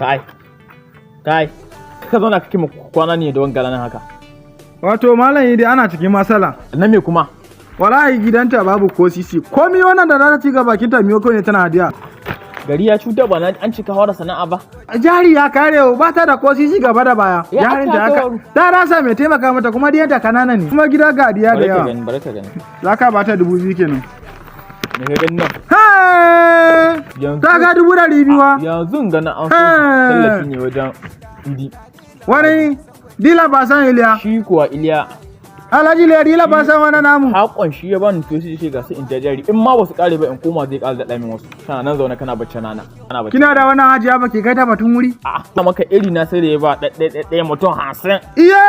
Kai, kai, ka zauna kake kwana ne da wangala nan haka? Wato Malam Idi, ana cikin matsala. Na me kuma? Wallahi gidanta babu ko sisi. Komi wannan da za ta ci gaba bakinta miyo ne tana hadiya. Gari ya cuta ba na an cika hawar sana'a ba. Jari ya kare, ba ta da ko sisi gaba da baya. Ya Jarin ta aka haka. Ta rasa mai taimaka mata, kuma diyanta kanana ne. Kuma gida ga diya da Bari ka yawa. gani, bari ka gani. Za ka bata 2,000 kenan. Me ka gani nan? Hey! Yanzu Ta ga 200,000 wa. Yanzu gana an so Hey! tallafi ne wajen Idi. Wani dila ba san Iliya. Shi kuwa Iliya. Alhaji Iliya dila ba san wani namu. Hakon shi ya bani to shi ga sai in ja jari, in ma basu kare ba in koma zai kara da min wasu. Kana nan zaune kana bacci rana. Kana bacci. Kina da wannan hajiya ba ki kai ta batun wuri? A maka iri na sai da ya ba ɗaɗɗaya ɗaya mutum 50. Iye!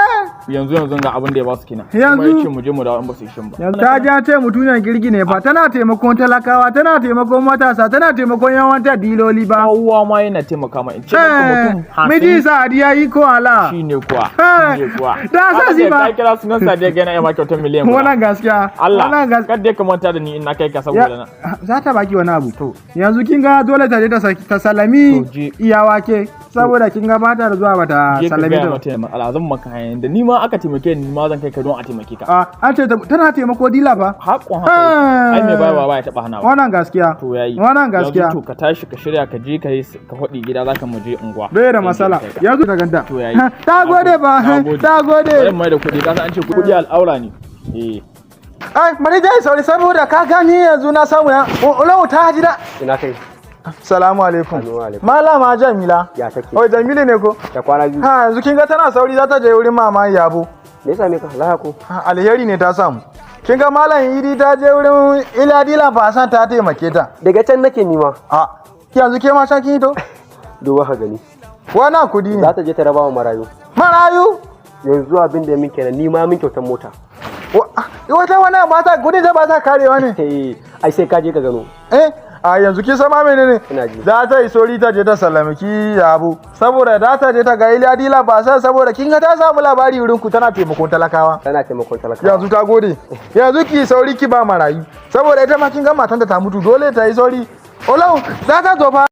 Yanzu yanzu ga abin da ya ba su kenan. Yanzu- Kuma ya ce mu je mu dawo in ba su ishin ba. Yanzu ta ja ce mutumin kirki ne fa, tana taimakon talakawa, tana taimakon matasa, tana taimakon yawan diloli ba. Kowa ma yana taimaka ma, in ce maka mutum Miji 50. Sadiya yi ko ala. Shine kuwa. Eh, Shine kuwa. da sa shi ba. Ka kira sunan Sadiya ga yana iya ma kyautar miliyan guda. Wannan gaskiya. Allah. Wannan gaskiya. Kada ya kamanta da ni in na kai ka saboda na. Za ta baki wani abu. Yanzu kin ga dole ta je ta salami To, je. iyawake saboda kin ga bata da zuwa bata Je ka salami gaya ta. mata matsala, zan maka hanyar da ni ma aka taimake ni, ni ma zan kai ka don a taimake ka. A an ce tana taimako dila fa. Haƙon haka yake. Ai mai bayarwa ba ya taɓa hanawa. Wannan gaskiya. To yayi. Wannan gaskiya. Yanzu to ka tashi ka shirya, ka je ka yi ka faɗi gida zaka mu je unguwa. Bai da Sai je matsala. ka kai ka. Yanzu ta ganta. To yayi. Ta gode ba. Na gode. Ta gode. Bari mu mai da kuɗi, ka san an ce kuɗi al'aura ne. Eh. Ai, bari dai sauri saboda ka gani yanzu na samu ya. Ulau ta ji da. Ina kai? Salamu alaikum. Assalamu alaikum. Malama Jamila. Ya take? Oi, Jamila ne ko? Da kwana biyu. Ha, yanzu kin ga tana sauri za ta je wurin mama Yabo. Me ya same ka? Lafiya ko? Ha, alheri ne ta samu. Kin ga Malam Idi ta je wurin Iliya Dila Fasan ta taimake ta. Daga can nake nima. A, yanzu ke ma shan kin to? Duba ka gani. Wannan kudi ne. Za ta je ta raba wa marayu. Marayu? Yanzu abin da min kenan, ni ma min kyautar mota. Wata wannan ba ta kudi ta ba ta karewa ne. Eh, ai sai ka je ka gano. Eh, a yanzu kin san ma menene? Ina ji. Za ta yi sauri ta je ta sallami ki Yabo. Saboda za ta je ta ga Iliya Dila Fasan, saboda kin ga ta samu labari wurin ku tana taimakon talakawa. Tana taimakon talakawa. Yanzu ta gode. Yanzu ki sauri ki ba marayu, saboda ita ma kin ga matanta ta mutu, dole ta yi sauri. Olau za ta zo fa.